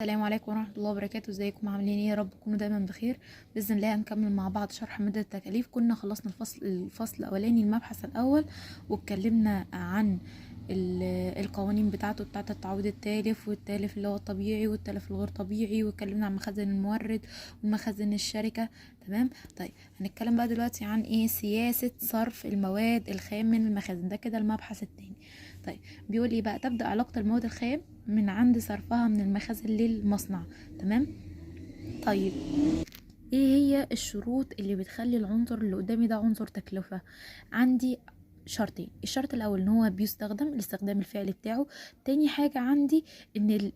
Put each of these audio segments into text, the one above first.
السلام عليكم ورحمة الله وبركاته. ازيكم؟ عاملين ايه؟ يا رب تكونوا دايما بخير. بإذن الله هنكمل مع بعض شرح مادة التكاليف. كنا خلصنا الفصل الأولاني، المبحث الأول، واتكلمنا عن القوانين بتاعته، بتاعة التعويض التالف والتالف اللي هو الطبيعي والتالف الغير طبيعي، واتكلمنا عن مخازن المورد ومخازن الشركة. تمام. طيب هنتكلم بقى دلوقتي عن ايه؟ سياسة صرف المواد الخام من المخازن. ده كده المبحث التاني. طيب بيقول ايه بقى؟ تبدأ علاقة المواد الخام من عند صرفها من المخازن للمصنع. تمام. طيب ايه هي الشروط اللي بتخلي العنصر اللي قدامي ده عنصر تكلفة؟ عندي شرطين. الشرط الاول ان هو بيستخدم الاستخدام الفعلي بتاعه. تاني حاجة عندي ان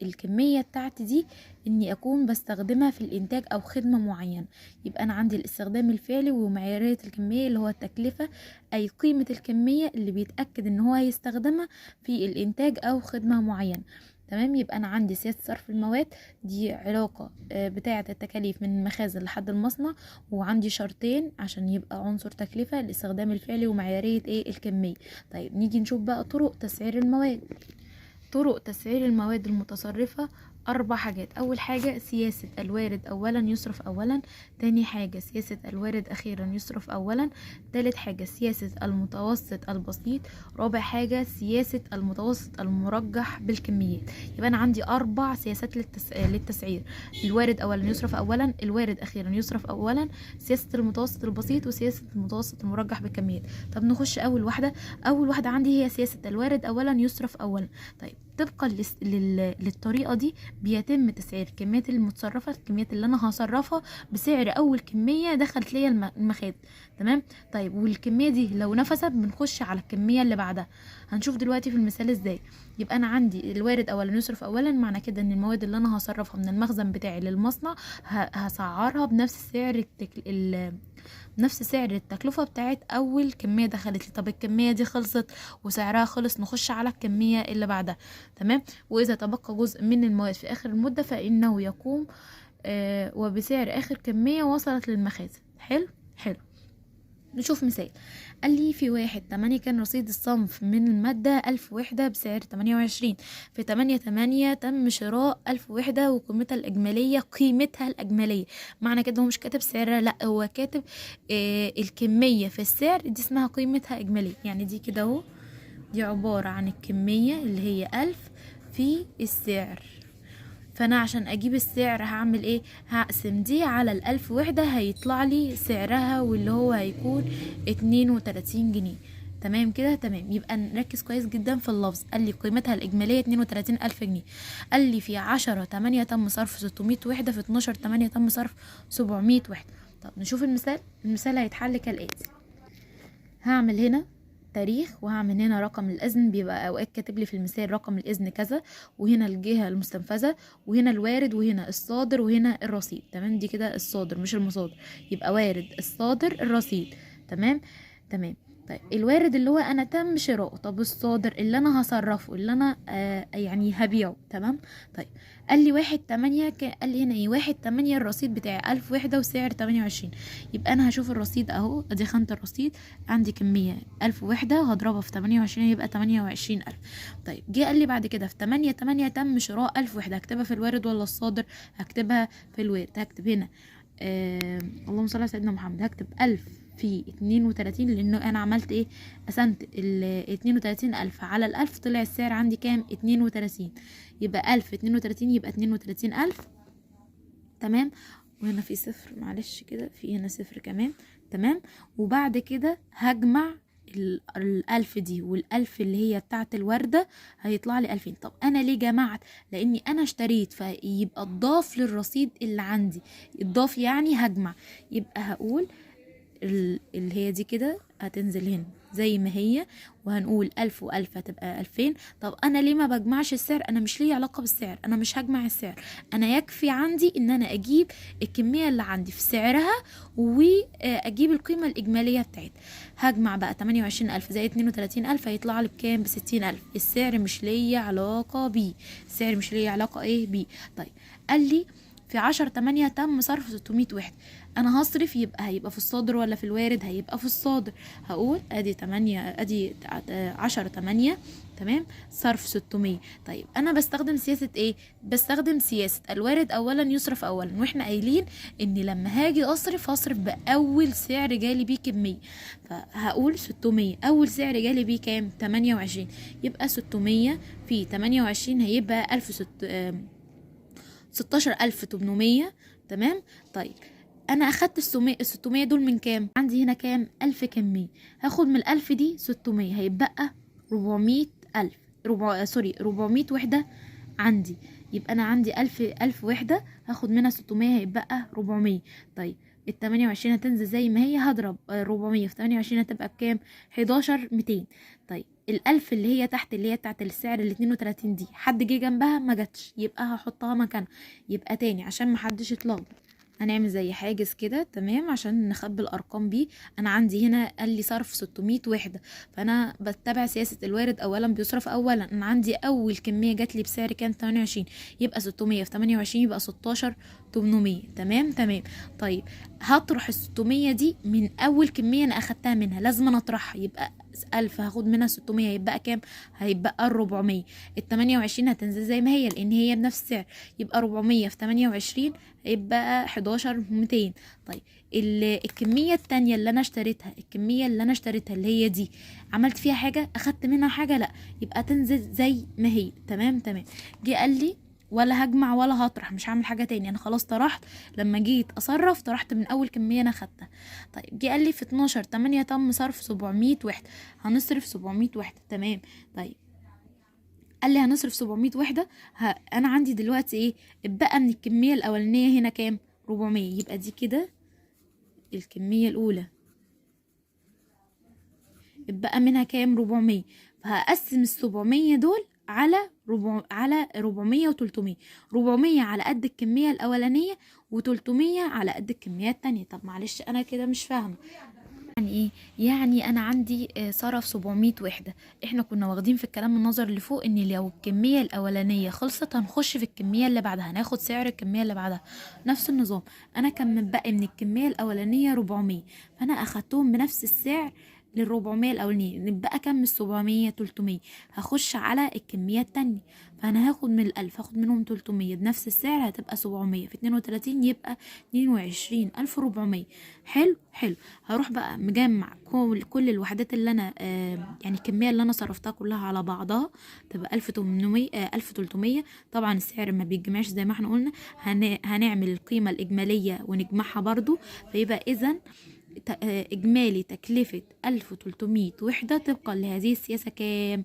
الكمية بتاعتي دي اني اكون بستخدمها في الانتاج او خدمة معينة. يبقى انا عندي الاستخدام الفعلي ومعيارية الكمية اللي هو التكلفة، اي قيمة الكمية اللي بيتأكد ان هو هيستخدمها في الانتاج او خدمة معينة. تمام. يبقى انا عندي سياسة صرف المواد دي علاقة بتاعة التكاليف من المخازن لحد المصنع، وعندي شرطين عشان يبقى عنصر تكلفة: الاستخدام الفعلي ومعيارية ايه؟ الكمية. طيب نيجي نشوف بقى طرق تسعير المواد. طرق تسعير المواد المتصرفة 4 حاجات. أول حاجة سياسة الوارد أولا يصرف أولا، تاني حاجة سياسة الوارد أخيرا يصرف أولا، تالت حاجة سياسة المتوسط البسيط، رابع حاجة سياسة المتوسط المرجح بالكميات. يبقى أنا عندي 4 سياسات للتسعير: الوارد أولا يصرف أولا، الوارد أخيرا يصرف أولا، سياسة المتوسط البسيط، وسياسة المتوسط المرجح بالكميات. طب نخش أول واحدة. أول واحدة عندي هي سياسة الوارد أولا يصرف أولا. طيب طبقا للطريقة دي بيتم تسعير الكميات المتصرفة، الكميات اللي أنا هصرفها بسعر أول كمية دخلت ليا المخازن. تمام. طيب والكمية دي لو نفست بنخش على الكمية اللي بعدها. هنشوف دلوقتي في المثال ازاي. يبقى أنا عندي الوارد أولا يصرف أولا، معنى كده إن المواد اللي أنا هصرفها من المخزن بتاعي للمصنع هسعرها بنفس سعر نفس سعر التكلفة بتاعت أول كمية دخلت لي. طب الكمية دي خلصت وسعرها خلص، نخش على الكمية اللي بعدها. تمام. وإذا تبقى جزء من المواد في آخر المدة فإنه يقوم وبسعر آخر كمية وصلت للمخازن. حلو حلو. نشوف مثال. قال لي في 1/8 كان رصيد الصنف من المادة 1000 وحدة بسعر 28. في 8/8 تم شراء 1000 وحدة وقيمتها الإجمالية، قيمتها الإجمالية معنى كده هو مش كاتب سعرها، لا هو كاتب الكمية في السعر، دي اسمها قيمتها إجمالية. يعني دي كده اهو، دي عبارة عن الكمية اللي هي 1000 في السعر. فأنا عشان أجيب السعر هعمل إيه؟ هقسم دي على 1000 وحدة، هيطلع لي سعرها واللي هو هيكون 32 جنيه. تمام كده؟ تمام. يبقى نركز كويس جدا في اللفظ. قال لي قيمتها الإجمالية 32000 جنيه. قال لي في 10/8 تم صرف 600 وحدة، في 12/8 تم صرف 700 وحدة. طب نشوف المثال. المثال هيتحل كالآتي. هعمل هنا تاريخ، وهعمل هنا رقم الإذن، بيبقى أوقات كاتب لي في المثال رقم الإذن كذا، وهنا الجهة المستنفذة، وهنا الوارد، وهنا الصادر، وهنا الرصيد. تمام. دي كده الصادر مش المصادر، يبقى وارد الصادر الرصيد. تمام تمام. طيب الوارد اللي هو أنا تم شراؤه، طب الصادر اللي أنا هصرفه، اللي أنا هبيعه. تمام. طيب قال لي 1/8، قال لي هنا إيه؟ 1/8 الرصيد بتاعي 1000 وحدة وسعر 28. يبقى أنا هشوف الرصيد أهو، أدي خانة الرصيد، عندي كمية 1000 وحدة هضربها في 28 يبقى 28000. طيب جه قال لي بعد كده في 8/8 تم شراء 1000 وحدة، هكتبها في الوارد ولا الصادر؟ هكتبها في الوارد. هكتب هنا اللهم صل على سيدنا محمد، هكتب 1000 في 32، لأنه أنا عملت إيه؟ قسمت ال 32000 على 1000، طلع السعر عندي كام؟ 32. يبقى 1000 32 يبقى 32000. تمام. وهنا في صفر، معلش كده في هنا صفر كمان. تمام. وبعد كده هجمع الألف دي والألف اللي هي بتاعت الوردة، هيطلع لي 2000. طب أنا ليه جمعت؟ لأني أنا اشتريت، فيبقى اتضاف للرصيد اللي عندي، اتضاف يعني هجمع. يبقى هقول اللي هي دي كده هتنزل هنا زي ما هي، وهنقول 1000 و1000 هتبقى 2000. طب أنا ليه ما بجمعش السعر؟ أنا مش ليا علاقة بالسعر، أنا مش هجمع السعر، أنا يكفي عندي إن أنا أجيب الكمية اللي عندي في سعرها وأجيب القيمة الإجمالية بتاعتها. هجمع بقى 28000 زائد 32000 هيطلع لي بكام؟ ب60000. السعر مش ليا علاقة بيه، السعر مش ليا علاقة إيه بيه. طيب قال لي في 10/8 تم صرف 600 وحدة. انا هصرف يبقى هيبقى في الصادر ولا في الوارد؟ هيبقى في الصادر. هقول ادي 8، ادي 10/8، تمام، صرف 600. طيب انا بستخدم سياسة ايه؟ بستخدم سياسة الوارد اولا يصرف اولا، واحنا قايلين ان لما هاجي اصرف هصرف باول سعر جالي بيه كمية، فهقول 600. اول سعر جالي بيه كام؟ 28، يبقى 600 في 28 هيبقى ألف ست 16800. تمام. طيب انا اخدت الستمية دول من كام؟ عندي هنا كام؟ 1000 كمية، هاخد من الألف دي 600، هيتبقى ربعمية ألف، ربع، sorry، 400 وحدة عندي. يبقى انا عندي 1000 وحدة، هاخد منها 600 هيتبقى 400. طيب 28 هتنزل زي ما هي، هضرب 400 في 28 هتبقى بكام؟ 11200. طيب الألف اللي هي تحت اللي هي بتاعت السعر 32 دي حد جه جنبها؟ ما جاتش، يبقى هحطها مكانها. يبقى تاني عشان ما حدش يتلخبط هنعمل زي حاجز كده، تمام، عشان نخبي الارقام بيه. انا عندي هنا قال لي صرف 600 وحده، فانا بتبع سياسه الوارد اولا بيصرف اولا. انا عندي اول كميه جات لي بسعر كام؟ 28، يبقى 600 في 28 يبقى 16800. تمام تمام. طيب هطرح 600 دي من اول كميه انا اخدتها منها، لازم انا اطرحها، يبقى 1000 هاخد منها 600 يبقى كام؟ هيبقى 400. 28 هتنزل زي ما هي لان هي بنفس السعر، يبقى 400 في 28 هيبقى 11200. طيب الكمية التانية اللي انا اشتريتها، الكمية اللي انا اشتريتها اللي هي دي عملت فيها حاجة؟ اخدت منها حاجة؟ لا، يبقى تنزل زي ما هي. تمام تمام. جه قال لي ولا هجمع ولا هطرح، مش هعمل حاجة تاني، انا خلاص طرحت لما جيت اصرف طرحت من اول كمية انا خدتها. طيب جه قال لي في 12/8 تم صرف 700 وحدة، هنصرف 700 وحدة. تمام. طيب قال لي هنصرف 700 وحدة، انا عندي دلوقتي ايه؟ اتبقى من الكمية الاولانية هنا كام؟ 400، يبقى دي كده الكمية الاولى اتبقى منها كام؟ 400. فهقسم 700 دول على ربع، على ربعمية وتلتمية، ربعمية على قد الكمية الأولانية وتلتمية على قد الكمية التانية. طب معلش أنا كده مش فاهمة يعني ايه؟ يعني انا عندي صرف 700 وحدة. احنا كنا واخدين في الكلام النظر اللي فوق ان لو الكمية الاولانية خلصت هنخش في الكمية اللي بعدها، هناخد سعر الكمية اللي بعدها. نفس النظام، انا كان متبقي من الكمية الاولانية 400، فانا اخدتهم بنفس السعر للربعمية الأولانية، نبقى كام من 700؟ 300. هخش على الكمية التانية، فأنا هاخد من 1000، هاخد منهم 300 بنفس السعر، هتبقى 700 في 32 يبقى 22400. حلو حلو. هروح بقى مجمع كل الوحدات اللي أنا، يعني الكمية اللي أنا صرفتها كلها على بعضها تبقى 1800، 1300. طبعا السعر ما بيتجمعش زي ما احنا قلنا، هنعمل القيمة الإجمالية ونجمعها برضو، فيبقى إذن إجمالي تكلفة 1300 وحدة طبقا لهذه السياسة كام؟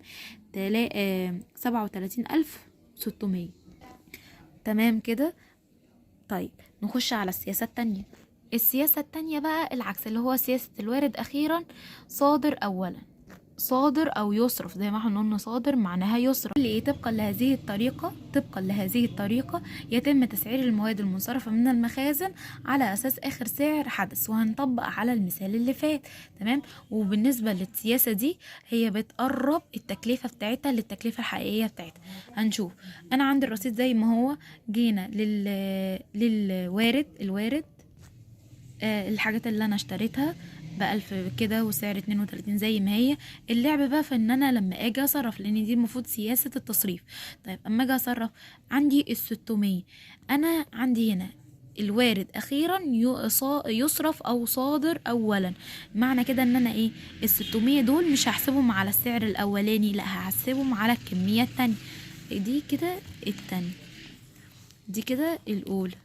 37600. تمام كده. طيب نخش على السياسة التانية. السياسة التانية بقى العكس، اللي هو سياسة الوارد أخيرا صادر أولا، صادر أو يصرف، زي ما احنا قلنا صادر معناها يصرف. ليه؟ طبقا لهذه الطريقة يتم تسعير المواد المنصرفة من المخازن على أساس آخر سعر حدث، وهنطبق على المثال اللي فات. تمام. وبالنسبة للسياسة دي هي بتقرب التكلفة بتاعتها للتكلفة الحقيقية بتاعتها. هنشوف أنا عندي الرصيد زي ما هو، جينا للوارد، الوارد، الحاجات اللي أنا اشتريتها ب1000 كده وسعر 32 زي ما هي. اللعب بقى في ان انا لما اجي اصرف، لان دي المفروض سياسة التصريف. طيب اما اجي اصرف عندي 600، انا عندي هنا الوارد اخيرا يصرف او صادر اولا، معنى كده ان انا ايه؟ 600 دول مش هحسبهم على السعر الاولاني، لا هحسبهم على الكمية التانية. دي كده التانية، دي كده الاولى.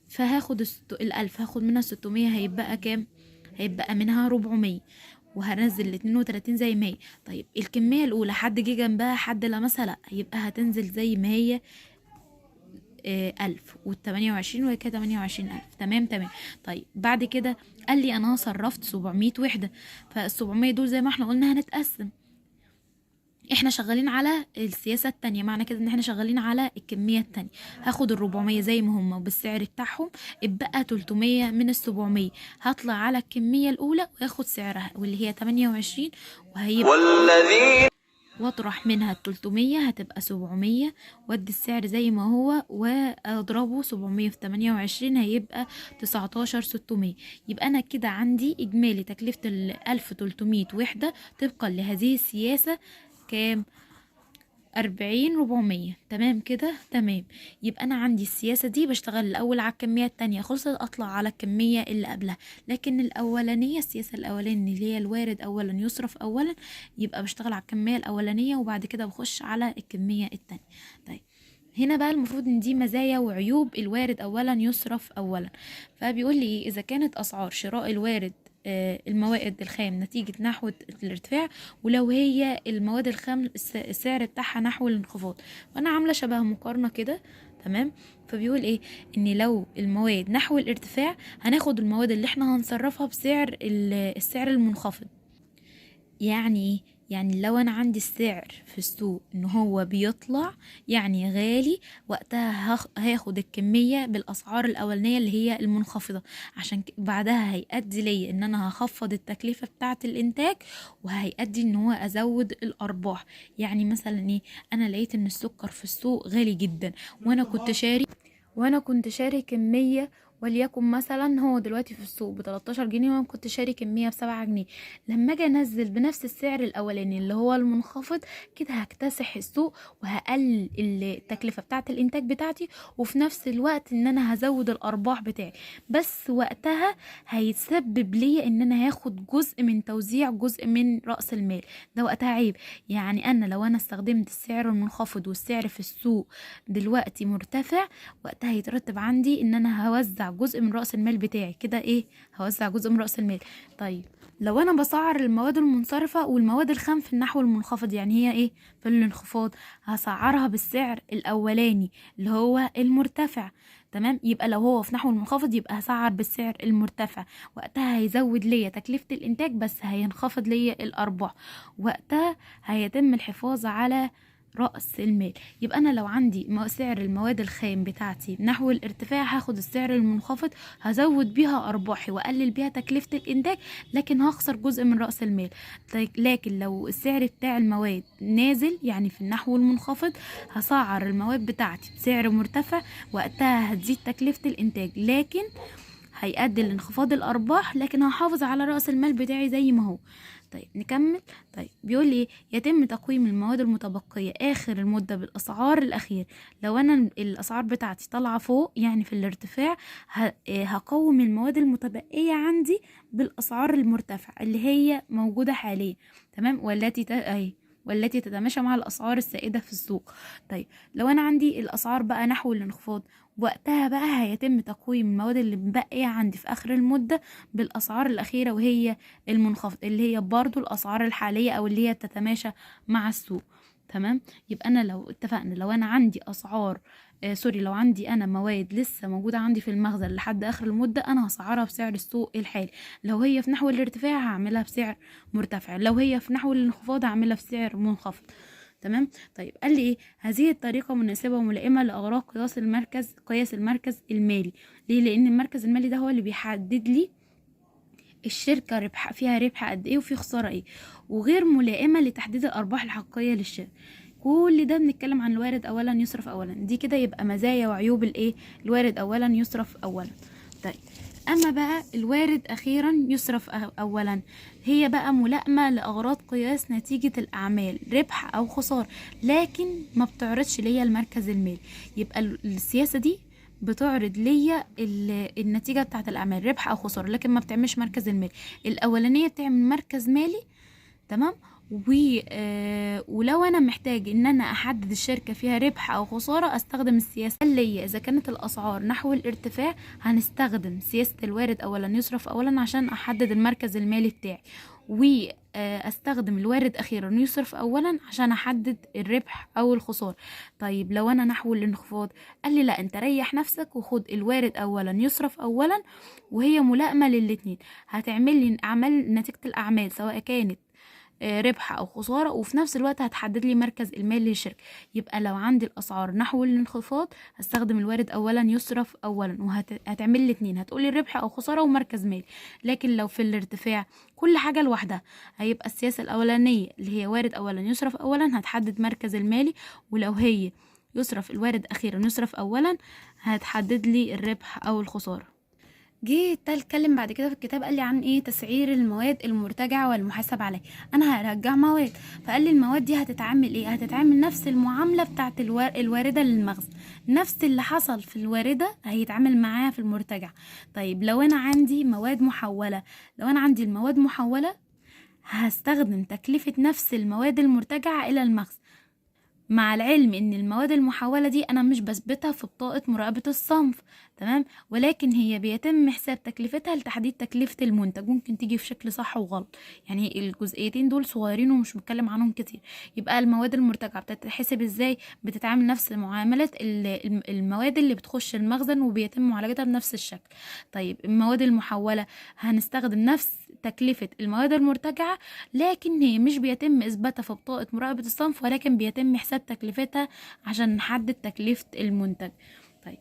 فهاخد 1000، هاخد منها 600، هيبقى كام؟ هيبقى منها 400، وهنزل 32 زي ما هي. طيب الكمية الأولى حد جه جنبها، حد لمسها؟ لأ، يبقى هتنزل زي ما هي، 1000 والتمانية وعشرين، وهي كده 28000. تمام تمام. طيب بعد كده قال لي أنا صرفت 700 وحدة، فالسبعمية دول زي ما احنا قلنا هنتقسم. احنا شغالين على السياسة التانية، معنى كده ان احنا شغالين على الكمية التانية. هاخد 400 زي ما هم وبالسعر بتاعهم، اتبقى 300 من 700، هطلع على الكمية الأولى واخد سعرها واللي هي 28، وهيبقى والذين واطرح منها 300 هتبقى 700، وادي السعر زي ما هو واضربه 700 في 28 هيبقى 19600. يبقى انا كده عندي اجمالي تكلفة ال 1300 وحدة طبقا لهذه السياسة كام؟ 40400. تمام كده؟ تمام. يبقى انا عندي السياسة دي بشتغل الاول على الكمية التانية، خلصت اطلع على الكمية اللي قبلها. لكن الاولانية، السياسة الاولانية اللي هي الوارد اولا يصرف اولا، يبقى بشتغل على الكمية الاولانية وبعد كده بخش على الكمية التانية. طيب هنا بقى المفروض ان دي مزايا وعيوب الوارد اولا يصرف اولا. فبيقول لي ايه؟ اذا كانت اسعار شراء الوارد المواد الخام نتيجة نحو الارتفاع، ولو هي المواد الخام السعر بتاعها نحو الانخفاض. فأنا عاملة شبه مقارنة كده. تمام. فبيقول ايه؟ ان لو المواد نحو الارتفاع هناخد المواد اللي احنا هنصرفها بسعر السعر المنخفض. يعني ايه؟ يعني لو انا عندي السعر في السوق ان هو بيطلع يعني غالي، وقتها هاخد الكمية بالاسعار الاولانية اللي هي المنخفضة، عشان بعدها هيؤدي ليا ان انا هخفض التكلفة بتاعة الانتاج، وهيؤدي ان هو ازود الارباح. يعني مثلا ايه؟ انا لقيت ان السكر في السوق غالي جدا، وانا كنت شاري كمية، وليكن مثلا هو دلوقتي في السوق ب13 جنيه، وانا كنت شاري كمية ب7 جنيه. لما اجي انزل بنفس السعر الاولاني اللي هو المنخفض كده هكتسح السوق وهقلل التكلفة بتاعة الانتاج بتاعتي، وفي نفس الوقت ان انا هزود الارباح بتاعي. بس وقتها هيتسبب لي ان انا هاخد جزء من توزيع جزء من رأس المال، ده وقتها عيب. يعني انا لو انا استخدمت السعر المنخفض والسعر في السوق دلوقتي مرتفع، وقتها هيترتب عندي ان انا هوزع جزء من رأس المال بتاعي كده. ايه؟ هوزع جزء من رأس المال. طيب لو انا بسعر المواد المنصرفة والمواد الخام في النحو المنخفض، يعني هي ايه؟ في الانخفاض، هسعرها بالسعر الاولاني اللي هو المرتفع. تمام. يبقى لو هو في نحو المنخفض يبقى هسعر بالسعر المرتفع، وقتها هيزود ليا تكلفة الانتاج بس هينخفض ليا الارباح، وقتها هيتم الحفاظ على رأس المال. يبقى أنا لو عندي سعر المواد الخام بتاعتي نحو الارتفاع هاخد السعر المنخفض، هزود بيها أرباحي وأقلل بيها تكلفة الإنتاج، لكن هخسر جزء من رأس المال. لكن لو السعر بتاع المواد نازل يعني في النحو المنخفض، هسعر المواد بتاعتي بسعر مرتفع، وقتها هتزيد تكلفة الإنتاج، لكن هيؤدي لانخفاض الأرباح، لكن هحافظ على رأس المال بتاعي زي ما هو. طيب نكمل. طيب بيقول لي يتم تقويم المواد المتبقية آخر المدة بالأسعار الأخير. لو أنا الأسعار بتاعتي طالعة فوق يعني في الارتفاع، هقوم المواد المتبقية عندي بالأسعار المرتفعة اللي هي موجودة حاليا. تمام. والتي تتماشى مع الأسعار السائدة في السوق. طيب لو أنا عندي الأسعار بقى نحو الانخفاض، وقتها بقى هيتم تقويم المواد اللي مبقية عندي في آخر المدة بالأسعار الأخيرة وهي المنخفض، اللي هي برضو الأسعار الحالية أو اللي هي تتماشى مع السوق. تمام. يبقى أنا لو اتفقنا لو أنا عندي أسعار لو عندي أنا مواد لسه موجودة عندي في المخزن لحد آخر المدة، أنا هسعرها بسعر السوق الحالي. لو هي في نحو الارتفاع هعملها بسعر مرتفع، لو هي في نحو الانخفاض هعملها بسعر منخفض. تمام. طيب قال لي ايه؟ هذه الطريقة مناسبة وملائمة لأغراض قياس المركز المالي. ليه؟ لأن المركز المالي ده هو اللي بيحدد لي الشركة ربح فيها ربح قد ايه وفي خسارة ايه، وغير ملائمة لتحديد الأرباح الحقيقية للشركة. كل ده بنتكلم عن الوارد أولا يصرف أولا. دي كده يبقى مزايا وعيوب الايه؟ الوارد أولا يصرف أولا. طيب أما بقى الوارد أخيرا يصرف أولا، هي بقى ملائمة لأغراض قياس نتيجة الأعمال ربح أو خسارة، لكن ما بتعرضش ليا المركز المالي. يبقى السياسة دي بتعرض ليا النتيجة بتاعت الأعمال ربح أو خسارة، لكن ما بتعملش مركز المالي. الأولانية بتعمل مركز مالي. تمام. ولو انا محتاج ان انا احدد الشركة فيها ربح او خسارة استخدم السياسة اللي هي اذا كانت الاسعار نحو الارتفاع هنستخدم سياسة الوارد اولا يصرف اولا عشان احدد المركز المالي بتاعي، واستخدم الوارد اخيرا يصرف اولا عشان احدد الربح او الخسارة. طيب لو انا نحو الانخفاض، قال لي لا انت ريح نفسك وخد الوارد اولا يصرف اولا، وهي ملائمة للاتنين، هتعمل لي اعمال نتيجة الاعمال سواء كانت ربح او خسارة، وفي نفس الوقت هتحدد لي مركز المال للشركة. يبقى لو عندي الاسعار نحو الانخفاض هستخدم الوارد اولا يصرف اولا، وهتعمل لي اتنين، هتقولي الربح او خسارة ومركز مالي. لكن لو في الارتفاع كل حاجة لوحدها، هيبقى السياسة الاولانية اللي هي وارد اولا يصرف اولا هتحدد مركز المالي، ولو هي يصرف الوارد اخيرا يصرف اولا هتحدد لي الربح او الخسارة. جه اتكلم بعد كده في الكتاب قال لي عن ايه؟ تسعير المواد المرتجعه والمحاسب عليها. انا هرجع مواد، فقال لي المواد دي هتتعامل ايه؟ هتتعامل نفس المعاملة بتاعه الواردة للمخزن، نفس اللي حصل في الواردة هيتعامل معاها في المرتجع. طيب لو انا عندي مواد محوله، لو انا عندي المواد محوله هستخدم تكلفة نفس المواد المرتجعه الى المخزن، مع العلم ان المواد المحولة دي انا مش بثبتها في بطاقة مراقبة الصنف، تمام، ولكن هي بيتم حساب تكلفتها لتحديد تكلفة المنتج. ممكن تيجي في شكل صح وغلط، يعني الجزئيتين دول صغيرين ومش بتكلم عنهم كتير. يبقى المواد المرتجعة بتتحسب ازاي؟ بتتعامل نفس معاملة المواد اللي بتخش المخزن وبيتم معالجتها بنفس الشكل. طيب المواد المحولة هنستخدم نفس تكلفة المواد المرتجعة، لكن هي مش بيتم إثباتها في بطاقة مراقبة الصنف، ولكن بيتم حساب تكلفتها عشان نحدد تكلفة المنتج. طيب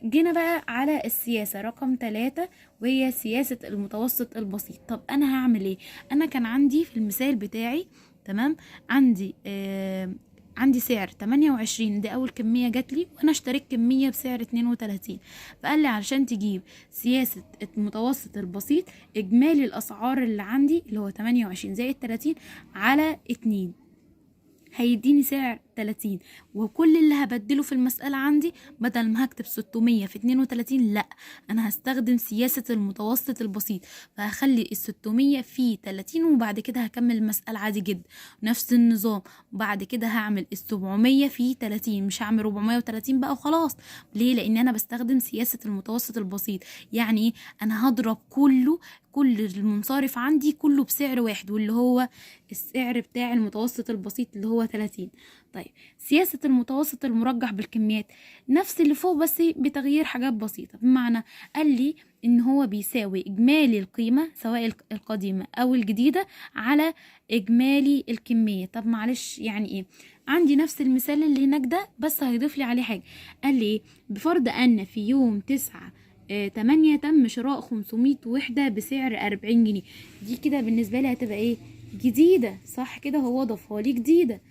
جينا بقى على السياسة رقم 3، وهي سياسة المتوسط البسيط. طب أنا هعمل إيه؟ أنا كان عندي في المثال بتاعي، تمام، عندي سعر 28، دي أول كمية جات لي، وأنا اشتريت كمية بسعر 32. فقال لي علشان تجيب سياسة المتوسط البسيط إجمالي الأسعار اللي عندي اللي هو 28 زائد 30 على 2 هيديني سعر 30، وكل اللي هبدله في المسألة عندي بدل ما هكتب 600 في 32، لا أنا هستخدم سياسة المتوسط البسيط، فهخلي ال600 في 30، وبعد كده هكمل المسألة عادي جدا نفس النظام. بعد كده هعمل ال700 في 30، مش هعمل 430 بقى وخلاص. ليه؟ لأن أنا بستخدم سياسة المتوسط البسيط. يعني إيه؟ أنا هضرب كل المنصرف عندي كله بسعر واحد، واللي هو السعر بتاع المتوسط البسيط اللي هو 30. طيب سياسة المتوسط المرجح بالكميات نفس اللي فوق بس بتغيير حاجات بسيطة. بمعنى قال لي ان هو بيساوي اجمالي القيمة سواء القديمة او الجديدة على اجمالي الكمية. طب معلش يعني ايه؟ عندي نفس المثال اللي هناك ده بس هيضيف لي عليه حاجة. قال لي ايه؟ بفرض ان في يوم 9/8 تم شراء 500 وحدة بسعر 40 جنيه. دي كده بالنسبة لي هتبقى ايه؟ جديدة، صح كده؟ هو ضافها لي جديدة،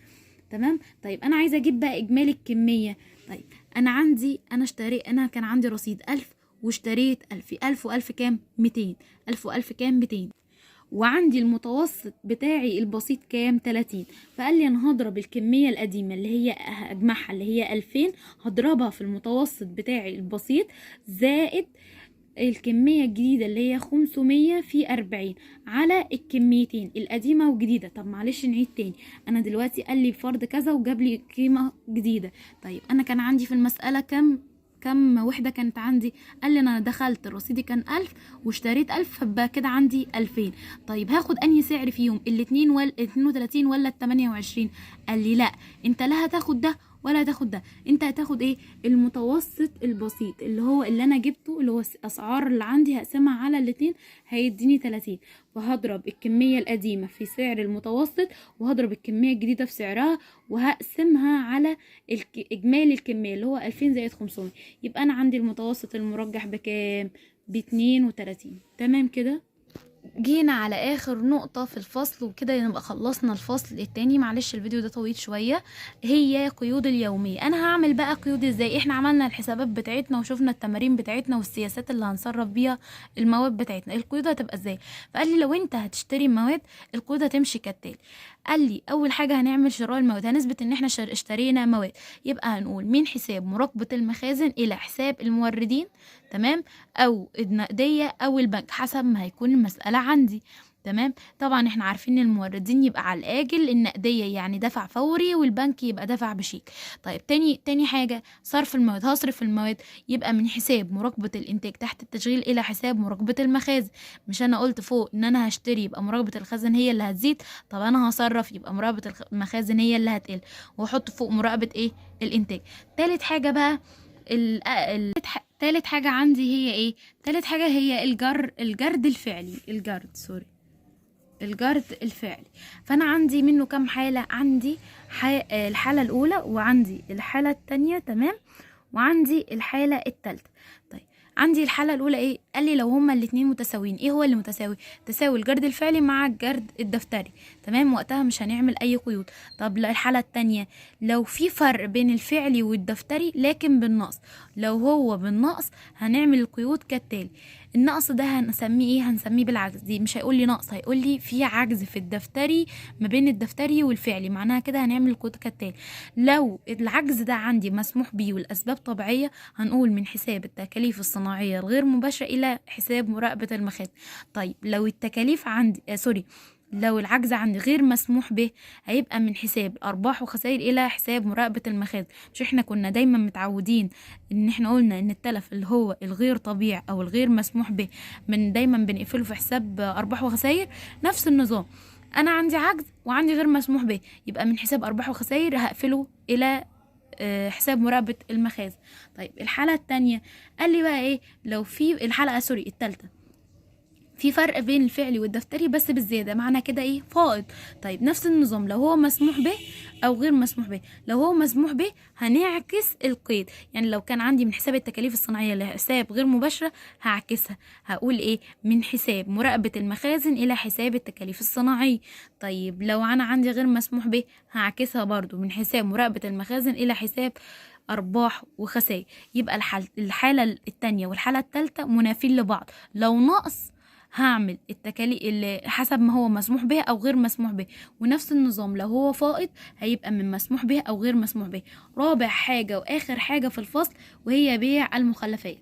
تمام. طيب انا عايزة اجيب بقى اجمالي الكمية. طيب انا عندي، انا اشتري، انا كان عندي رصيد 1000 واشتريت 1000، 1000 و1000 كام؟ 200، 1000 و1000 كام؟ 200، وعندي المتوسط بتاعي البسيط كام؟ 30. فقال لي انا هضرب الكمية القديمة اللي هي هجمعها اللي هي 2000، هضربها في المتوسط بتاعي البسيط زائد الكمية الجديدة اللي هي 500 في 40 على الكميتين القديمة والجديدة. طب معلش نعيد تاني، انا دلوقتي قال لي فرض كذا وجاب لي قيمة جديدة. طيب انا كان عندي في المسألة كم وحدة كانت عندي؟ قال لي انا دخلت رصيدي كان 1000 واشتريت 1000، فبقى كده عندي 2000. طيب هاخد انهي سعر فيهم، الاتنين ولا 32 ولا 28؟ قال لي لا، انت لا هتاخد ده ولا هتاخد ده، انت هتاخد ايه؟ المتوسط البسيط اللي هو اللي انا جبته، اللي هو الاسعار اللي عندي هقسمها على الاتنين هيديني 30. فهضرب الكمية القديمة في سعر المتوسط وهضرب الكمية الجديدة في سعرها وهقسمها على اجمالي الكمية اللي هو 2000 زائد 500. يبقى انا عندي المتوسط المرجح بكام؟ ب32. تمام كده جينا على اخر نقطة في الفصل، وكده نبقى خلصنا الفصل التاني. معلش الفيديو ده طويل شوية. هي قيود اليومية. انا هعمل بقى قيود ازاي؟ احنا عملنا الحسابات بتاعتنا وشفنا التمارين بتاعتنا والسياسات اللي هنصرف بيها المواد بتاعتنا، القيود هتبقى ازاي؟ فقال لي لو انت هتشتري مواد القيود هتمشي كالتالي. قال لي اول حاجة هنعمل شراء المواد، هنثبت ان احنا اشترينا مواد، يبقى هنقول من حساب مراقبة المخازن الى حساب الموردين، تمام، او النقدية او البنك حسب ما هيكون المسألة عندي، تمام. طبعا احنا عارفين ان الموردين يبقى على الاجل، النقدية يعني دفع فوري، والبنك يبقى دفع بشيك. طيب تاني حاجة صرف المواد، هصرف المواد يبقى من حساب مراقبة الانتاج تحت التشغيل الى حساب مراقبة المخازن. مش انا قلت فوق ان انا هشتري يبقى مراقبة الخزن هي اللي هتزيد، طب انا هصرف يبقى مراقبة المخازن هي اللي هتقل، واحط فوق مراقبة ايه؟ الانتاج. تالت حاجة بقى تالت حاجة عندي هي ايه؟ تالت حاجة هي الجرد الفعلي، الجرد سوري، الجرد الفعلي. فانا عندي منه كام حالة؟ عندي الحالة الاولى، وعندي الحالة التانية، تمام، وعندي الحالة التالتة. طيب عندي الحالة الأولى إيه؟ قال لي لو هما الاتنين متساويين. إيه هو اللي متساوي؟ تساوي الجرد الفعلي مع الجرد الدفتري، تمام، وقتها مش هنعمل أي قيود. طب لا، الحالة التانية لو في فرق بين الفعلي والدفتري لكن بالنقص، لو هو بالنقص هنعمل القيود كالتالي. النقص ده هنسميه إيه؟ هنسميه بالعجز. دي مش هيقول لي نقص، هيقول لي في عجز في الدفتري ما بين الدفتري والفعلي، معناها كده هنعمل القيود كالتالي. لو العجز ده عندي مسموح بيه والأسباب طبيعية، هنقول من حساب التكاليف الصناعية الغير مباشرة إلى حساب مراقبة المخازن. طيب لو التكاليف عندي لو العجز عندي غير مسموح به، هيبقى من حساب أرباح وخسائر إلى حساب مراقبة المخازن. مش احنا كنا دايما متعودين إن احنا قلنا إن التلف اللي هو الغير طبيعي أو الغير مسموح به من دايما بنقفله في حساب أرباح وخسائر؟ نفس النظام، أنا عندي عجز وعندي غير مسموح به، يبقى من حساب أرباح وخسائر هقفله إلى حساب مراقبة المخازن. طيب الحالة التانية قال لي بقى ايه؟ لو في الحالة التالتة في فرق بين الفعلي والدفتري بس بالزيادة، معنى كده ايه؟ فائض. طيب نفس النظام، لو هو مسموح به او غير مسموح به. لو هو مسموح به هنعكس القيد، يعني لو كان عندي من حساب التكاليف الصناعية لحساب غير مباشرة هعكسها، هقول ايه؟ من حساب مراقبة المخازن الى حساب التكاليف الصناعية. طيب لو انا عندي غير مسموح به هعكسها برضو من حساب مراقبة المخازن الى حساب أرباح وخسائر. يبقى الحالة التانية والحالة التالتة منافين لبعض. لو نقص هعمل التكاليف اللي حسب ما هو مسموح به او غير مسموح به، ونفس النظام لو هو فائض هيبقى من مسموح به او غير مسموح به. رابع حاجة واخر حاجة في الفصل وهي بيع المخلفات.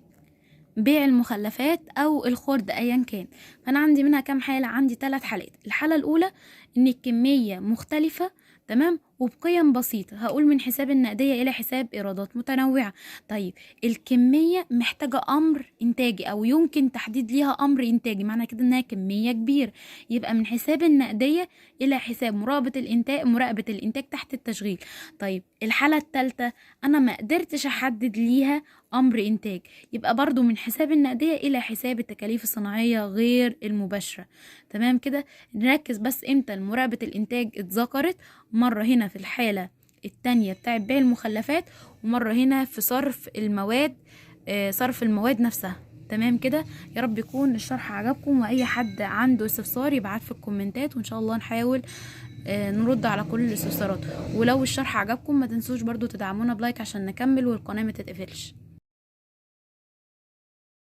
بيع المخلفات او الخرد ايا كان. فانا عندي منها كام حالة؟ عندي 3 حالات. الحالة الاولى ان الكمية مختلفة، تمام، وبقيم بسيطة، هقول من حساب النقدية إلى حساب إيرادات متنوعة. طيب الكمية محتاجة أمر إنتاجي أو يمكن تحديد ليها أمر إنتاجي، معنى كده إنها كمية كبيرة، يبقى من حساب النقدية إلى حساب مراقبة الإنتاج تحت التشغيل. طيب الحالة الثالثة أنا ما قدرتش أحدد ليها أمر إنتاج، يبقى برضو من حساب النقدية إلى حساب التكاليف الصناعية غير المباشرة. تمام كده، نركز بس إمتى مراقبة الإنتاج اتذكرت، مرة هنا في الحالة التانية بتاعت بيع المخلفات، ومرة هنا في صرف المواد، صرف المواد نفسها. تمام كده، يا رب يكون الشرح عجبكم، وأي حد عنده استفسار يبعت في الكومنتات، وإن شاء الله نحاول نرد على كل الاستفسارات. ولو الشرح عجبكم ما تنسوش برضو تدعمونا ب like عشان نكمل والقناة ما تتقفلش.